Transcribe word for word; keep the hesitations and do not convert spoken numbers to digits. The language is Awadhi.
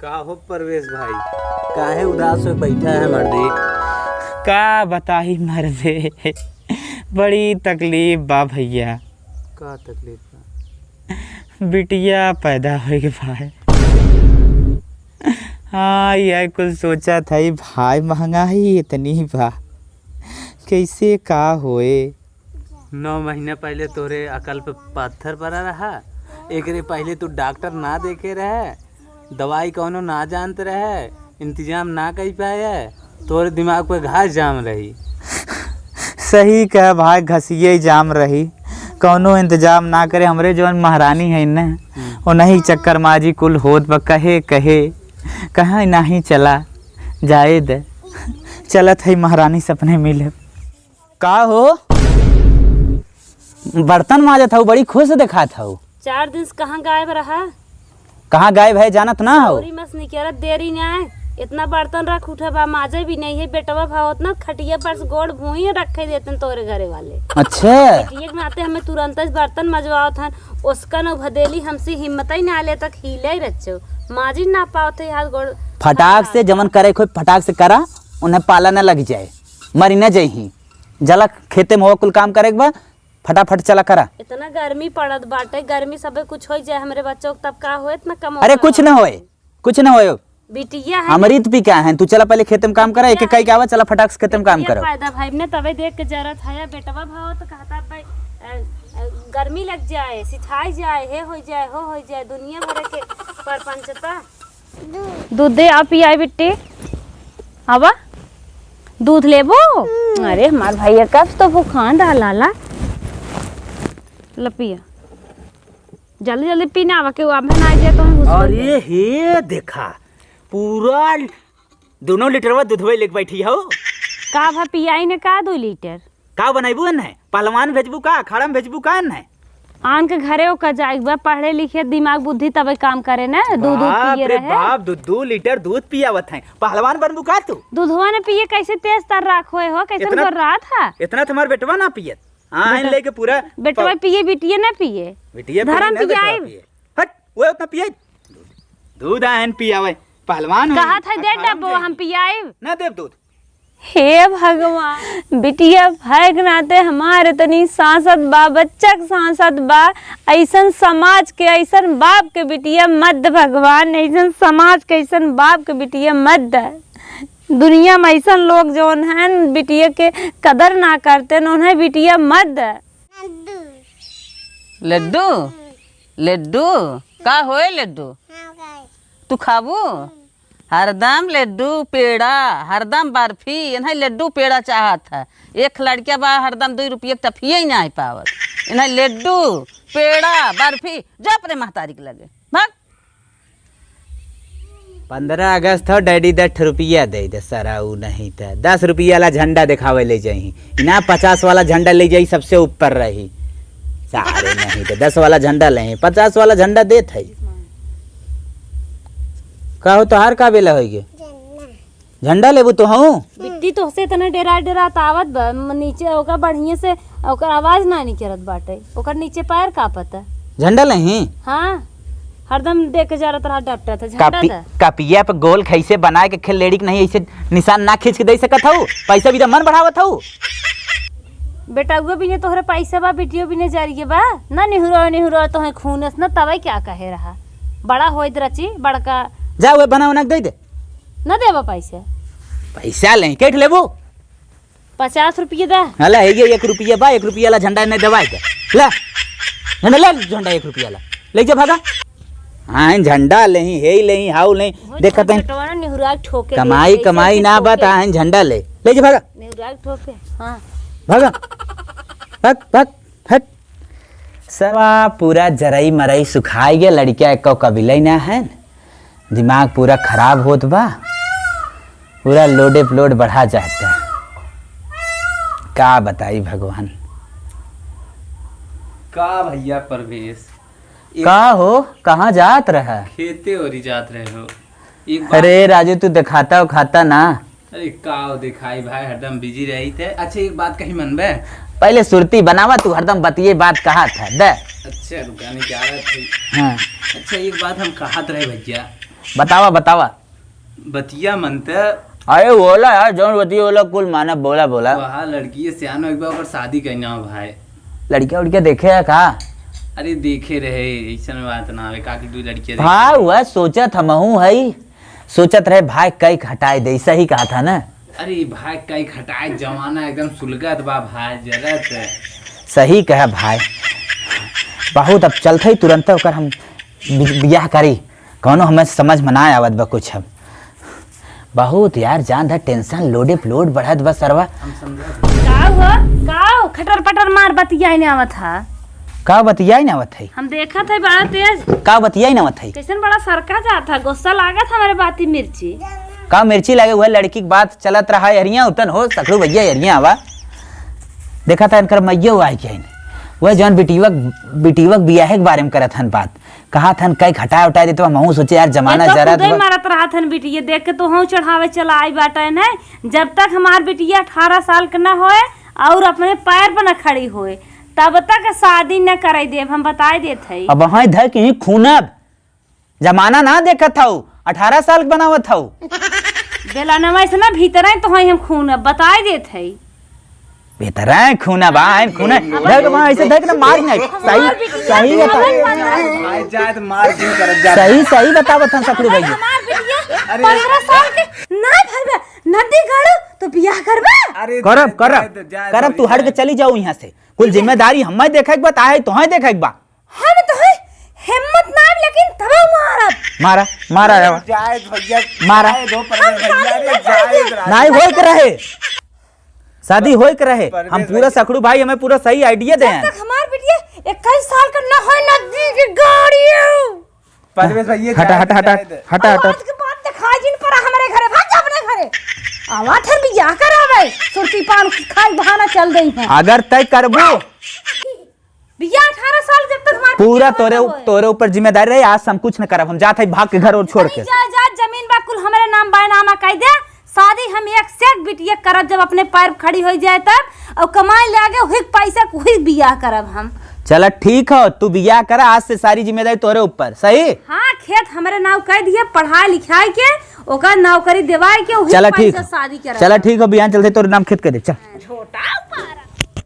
का हो परवेश भाई, काहे उदास होइ बैठा है मर्दे? का बताई मर्दे, बड़ी तकलीफ बा भइया। का तकलीफ बा? बिटिया पैदा होइ के भाई। हाँ यार, कुल सोचत हई भाई, महँगाई इतनी बा, कइसे का होए? नौ महीना पहिले तोरे अकल पे पत्थर परा रहा, एकरे पहिले तू डॉक्टर ना देखे रहे, दवाई कउनो ना जानत रहे, इंतजाम ना कइ पाए, तोरे दिमाग पे घास जाम रही। सही कह भाई, घसिये जाम रही, कउनो इंतजाम ना करे। हमरे जउन महरानी है न, हम्म। उन्हीं चक्कर मा जी कुल होत बा, कहे कहे, कहाँ नाहीं चला, जाए दे, चलत है महरानी से अपने मिले। का हो? बर्तन माजत हऊ, बड़ी खुश देखात हऊ। चार दिन से कहाँ गायब रहा? कहाँ गायब है, जानत ना हऊ? तोरी मस निकरत देरी ना है। इतना बर्तन रख उठा बा, माजे भी नहीं है। बेटवा भावत ना, खटिया पर से गोड़ भूई रखे देतन तोरे घरे वाले। अच्छा। बेटिया के नाते हमें तुरंत से बर्तन मजवावत हन। उसका न भदेली हमसे हिम्मत ही ना ले तक हिले रचो। माजी ना पावत है हाथ गोड़। फटाक से जवन करे खोई, फटाक से करा, उन्हें पाला न लग जाए, मरी न जइही। जला खेते में हो कुल काम करे के बा, फटाफट चला करा। इतना गर्मी पड़त बाटे, गर्मी सबे कुछ होइ जाए हमरे बच्चों के, तब का होए इतना कम अरे कुछ न होए, कुछ न होए। बिटिया है। अमृत पी के आए हैं, तू चला पहले खेते में काम करा, एक एक कई के आवा, चला फटाक से खेते में काम बिटिया करा। पैदा भाई ने तबे देख के जरत है, बेटवा भाव तो कहता भाई, अ, अ, गर्मी लग जाए, सिठाई जाए, हे हो जाए, हो हो जाए, दुनिया भर के परपंचता। दूध दे, आ पियाई बिट्टी। आवा, दूध लेबो? हम्म। अरे, हमार भैया कब तो भूखान रहला ला। ल पिया। जल्दी, जल्दी पी ना, आवा के वो अब ना आ जाए तो हम घुस अरे पड़ जाए। हे देखा, पूरा दोनों लीटरवा दूधवे लेके बैठी हो। का भा पियाई ने का दो लीटर? का बनैबू एन्हे? पहलवान भेजबू का? अखाड़ा में भेजबू का एन्हे? आन के घरे ओकर जाए के बा, पढ़े लिखे, दिमाग बुद्धि तबे काम करे ना, दूध दूध बाप पिए रे रहे। बाप, दू, दू लीटर दूध पियावत हैं, पहलवान बनबू का तू? दूधवा ने पिए, कैसे तेज तर्राख होए हो, कैसे इतना, गोर्रात हा? इतना तुम्हार बेटवा ना पियत, हाँ, बेटा, लेके पूरा बेटवा प-, पिए, बिटिए ना पिए। बिटिया पिए धर्म ना, पिए बेटवा आइब। पिए। हट, वो उतना पिए। दूध आहन पियावे, पहलवान हो। कहत है, "दे डब्बो, हम पियाइब।" ना देब दूध। हे भगवान, बिटिया भाई के नाते हमारे तनी सांसत बा, बच्चा के सांसत बा। ऐसन समाज के, ऐसन बाप के बिटिया मत दे भगवान, ऐसन समाज के, ऐसन बाप के बिटिया मत दे। दुनिया में ऐसन लोग जौन हैं, बिटिया के कदर ना करते, उन्हें बिटिया मत दे। लड्डू, लड्डू, का होए लड्डू? हाँ, खाए। तू खाबू? हम्म। हरदम लड्डू, पेड़ा, हरदम बर्फी, इन्हें लड्डू, पेड़ा चाहत है। एक लड़किया बा, हरदम दुई रुपये के टफिये ही ना पावत। इन्हें लड्डू, पेड़ा, बर्फी, जो अपने महतारी के लगे। भाग। पन्द्रह अगस्त हो, डैडी दस रुपया दे दे, सारा ऊ नहीं त दस रुपया वाला झंडा दिखावे ले जाई, ना पचास वाला झंडा ले जाई, सबसे ऊपर रही। सारे नहीं त दस वाला झंडा ले, पचास वाला झंडा देत है। का हो, तोहार का बेला होई गे? झंडा लेबू तो हूँ? बिट्टी तोहसे इतना डेरा डेरा आवत बा, म-, नीचे ओकर बढ़िया से ओकर आवाज ना निकलत बाटे, ओकर नीचे पैर कांपत है। झंडा नहीं? हाँ, हरदम दे के जरत रहा, डपटत है, झंडा कापी-, दा। कापिया पे गोल कैसे बनाए के खेल लेड़ी के नहीं, ऐसे निशान ना खींच के दे सकत हऊ? पैसा भी तो मन बढ़ावत हऊ। बेटउआ भी ने तोहरे पैसा बा, बिटियो भी ने जरिए बा, ना निहुरो निहुरो तोहे खूनस, ना तबे क्या कहे रहा, बड़ा होइत रची, बड़का। जा, वे बना उना के दे दे। ना देबा पैसा? पैसा ले, कैठ लेबू? पचास रुपये दा। हला, हे ये एक रुपया बा, एक रुपया ला झंडा नहीं देवाई दे। ला, झंडा ला, झंडा एक रुपया ला। ले जा भागा। हाँ, झंडा लेही, हे लेही, हाउ लेही। वो देखत हैं। झंडा निहुरा के ठोके कमाई, दे, कमाई ऐसे ना ठोके। बा, त हाँ, झंडा ले। ले जा भागा। निहुरा के ठोके, हाँ। भागा। भाग, भाग, हट। सरवा पूरा जरई मरई सुखाई गया, लड़किया एको कबिले ना है। दिमाग पूरा खराब होत बा, पूरा लोडे पे लोड बढ़ा जाता। का बताई भगवान। का भैया परवेश, एक का हो, कहाँ जात रहा? खेते ओरी जात रहे हो। एक बात अरे राजू, तू दिखाता उखाता ना। अरे का हो दिखाई भाई, हरदम बिजी रही थे। अच्छा, एक बात कही मन बे। पहले सुरती बनावा, तू हरदम बतिये बात कहा था, दे। अच्छा, रुका नहीं जा रहा था। हाँ। अच्छा, एक बात हम कहा रहे भैया। बतावा, बतावा। बतिया मनते। अरे बोला यार, जौन बतिया बोला, कुल मानब, बोला, बोला। वहा लड़की है सियानो, एक बार ओकर शादी करना हो भाई। लड़किया उड़किया देखे है का? अरे देखे रहे, ऐसन बात ना आवे, का कि दू लड़किया देखे भाई, रहे। वह सोचत हमहू हई, सोचत रहे भाई कई हटाए दे, सही कहा था ना? अरे भाई, कई हटाए, जमाना एकदम सुलगत बा भाई, जरत। सही कहा भाई, बहुत अब चलते ही तुरंत ओकर हम बि-, बियाह करी, कौनो हमें समझ में ना आवत बा कुछ। अब बहुत यार, जान धा टेंशन, लोडे पे लोड बढ़त बा सरवा। हम समझत हई। का हो, का हो, खटर पटर मार बतियाई ना आवत हा? का बतियाई ना आवत है? हम देखत है बड़ा तेज। का बतियाई ना आवत है? कैसन बड़ा सरका जात है, गुस्सा लागत हमरे बाती मिर्ची। का मिर्ची लागे, वह लड़की के बात चलत रहा है, हरिया उतन हो, सकड़ू भैया हरिया आवा। देखा था इनकर मैया हुआ है क्या इन्हें? वह जौन बिटिवक, बिटिवक बियाहे के बारे में करत हन बात। कहा थन कई हटाए उठाए देते, हमहू सोचे यार जमाना ये तो जरा खुदे तो मरत रहा थन बिटिया, देख के तो हम चढ़ावे चला आई बाटे ने। जब तक हमार बिटिया अठारह साल के न होए और अपने पैर पर न खड़ी होए, तब तक शादी न करे देब, हम बताए देत हई। अब हाँ धर के ही खूनब, जमाना ना देखत हऊ, अठारह साल के बनावत हऊ। बेलनवा से ना भीतर है तो हम खूनब, बताए देत हई। भीतरा है खून है, बा है खून है। धर के वहाँ ऐसे धर के ना मार नहीं। सही, सही बता। भाई जाए तो मार क्यों करत जा? सही, सही बतावत हन सकड़ू भैया। हमार बिटिया अरे। पंद्रह साल के ना भरबे, नदी गड़ू तो बियाह करबे। अरे करब, जाए, करब, जाए, जाए, करब, तू हट के जाए। चली जाओ यहाँ से। कुल जिम्मेदारी हमें देखे के बा, ताहे तोहे देखे के बा। हम तो है हिम्मत ना आवे, लेकिन तब मारब। मारा, मारा रे। जाए भैया, मारा। जाए दो परवेज भैया, अरे जाए दो। नहीं होए के रहे। शादी होए के रहे। परवेज हम पूरा भैया। सकड़ू भाई हमें पूरा सही idea दे जब हैं। तक हमार बिटिया इक्कीस साल का ना होए, नदी की गाड़ी। परवेज भैया, हटा, जाए हटा, दो, हटा, जाए दो। हटा, और हटा। आज के बाद दिखाई जिन पड़ा हमारे घरे, भाग जा अपने घरे। आवा थे बियाह करावे, सुरती पान खाई बहाना चल गई है। अगर तय करबू। बियाह अठारह साल जब तक हमार पूरा बिटिया तोरे ना उप-, होए। तोरे ऊपर जिम्मेदारी रही, आज से हम कुछ न करब, हम जात हई भाग के घर और छोड़ के। इतनी जायदाद जमीन बा कुल हमरे नाम बैनामा कई दे, शादी हम एक से एक बिटिया करब, जब अपने पैर पे खड़ी हो जाए तब, और कमाई ले आगे वही पैसा के वही बियाह करब हम। चला ठीक हो, तू बियाह करा, आज से सारी जिम्मेदारी तोरे ऊपर, सही? हाँ, खेत हमरे नाम कह दिए, पढ़ाई लिखाई के, ओकर नौकरी देवाई के, वही चला पैसा ठीक हो। शादी करब चला हम। ठीक हो, बिहान चलते तोरे नाम खेत कर दे, चल। झोटा ऊपर।